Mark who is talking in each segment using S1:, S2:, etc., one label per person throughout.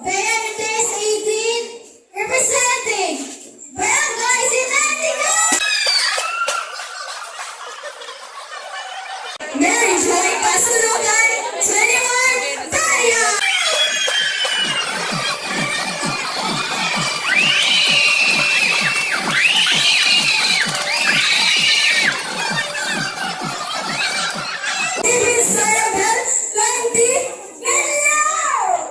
S1: Bea Mendez, 18, representing Barangay Sinantico! Mary Joy Pasurugan, 21, Barrio! David Sarabel, 20, Mindanao!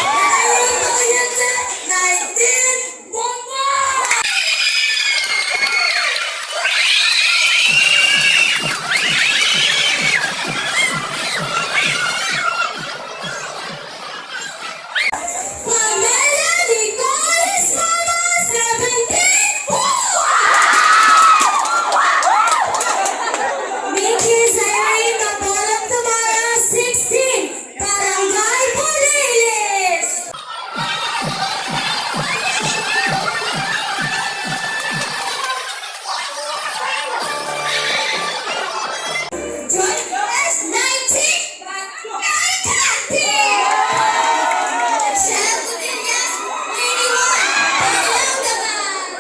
S1: Naruto Yute, 19, Bongbong! Pamela Nicole Estrada, 17, Mickey Zyrene Mabolong Tamara, 16, Barangay Bulilis! John S. 19, Barangay Shell Codillas, 21, Barangay.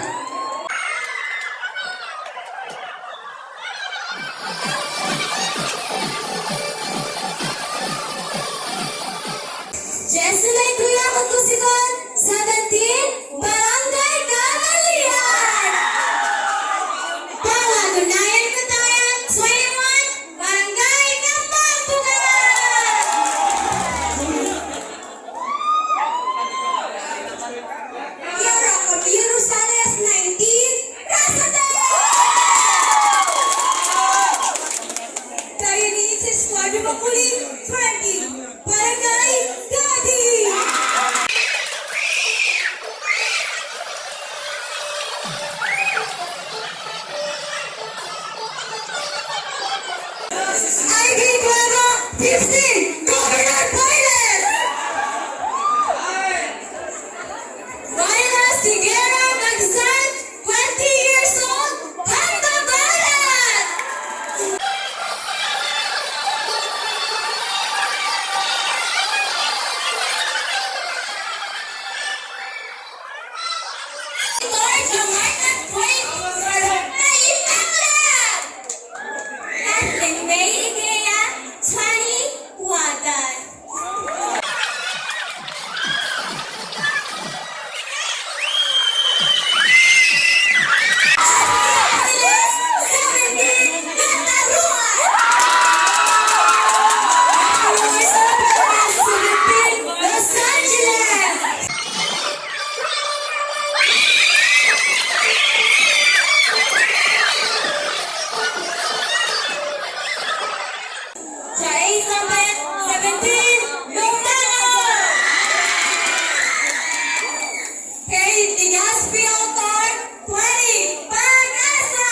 S1: Jesseline Kuya Tusikon, 17, Barangay Kamalian. Paula Dunayan Kutayan, 21, Barangay Kapampukan. Yara Camille Rosales, 19, Rasate! Dionysus Escuadro Maculi, 20, Barangay Gadi! Ivy Guerra, 15, Governor Pilot! Myla Sigera Magsan, Lamarca, 20, May Aklan! Kathleen May Ikea, 20, Wadan. Aviles, 17, Catarungan! Luisa Perez, 17, Los Angeles! Elizabeth, 17, Lungano! Kay Digaspi Altar, 20, Pag-asa!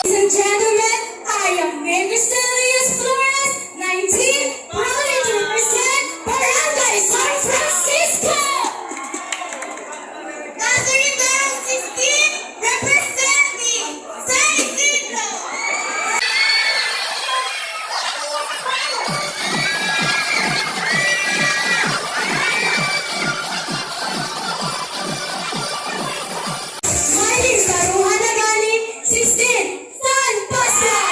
S1: Ladies and gentlemen, I am Mary Celius Flores, 19, proudly to represent Barangay San Francisco! Catherine Bell, 16, representing San Isidro! Miley Saruhana Gani, 16, San Pascual!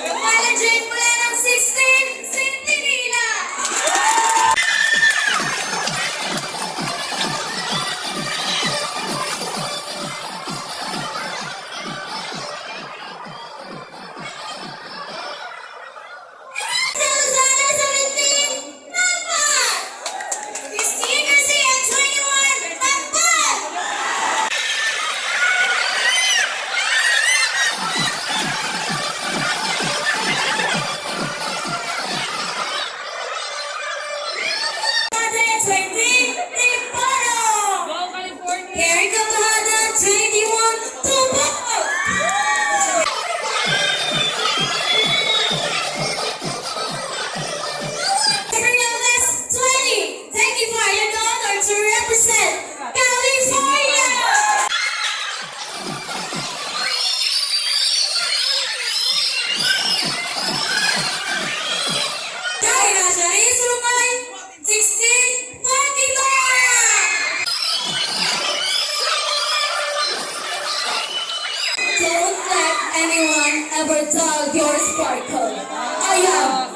S1: Romana Jane Mulenang, 16, Centinela! Lozada, 17, Mama! Christine Garcia, 21, Tampan! Padre, 20, Tiporo!
S2: Go California!
S1: Erica Bahada, 21, Tubo! Fernandez, 20, thank you for your honor to represent California! Daira Sharice Rumay, 16, Fatima! Don't let anyone ever dull your sparkle. I am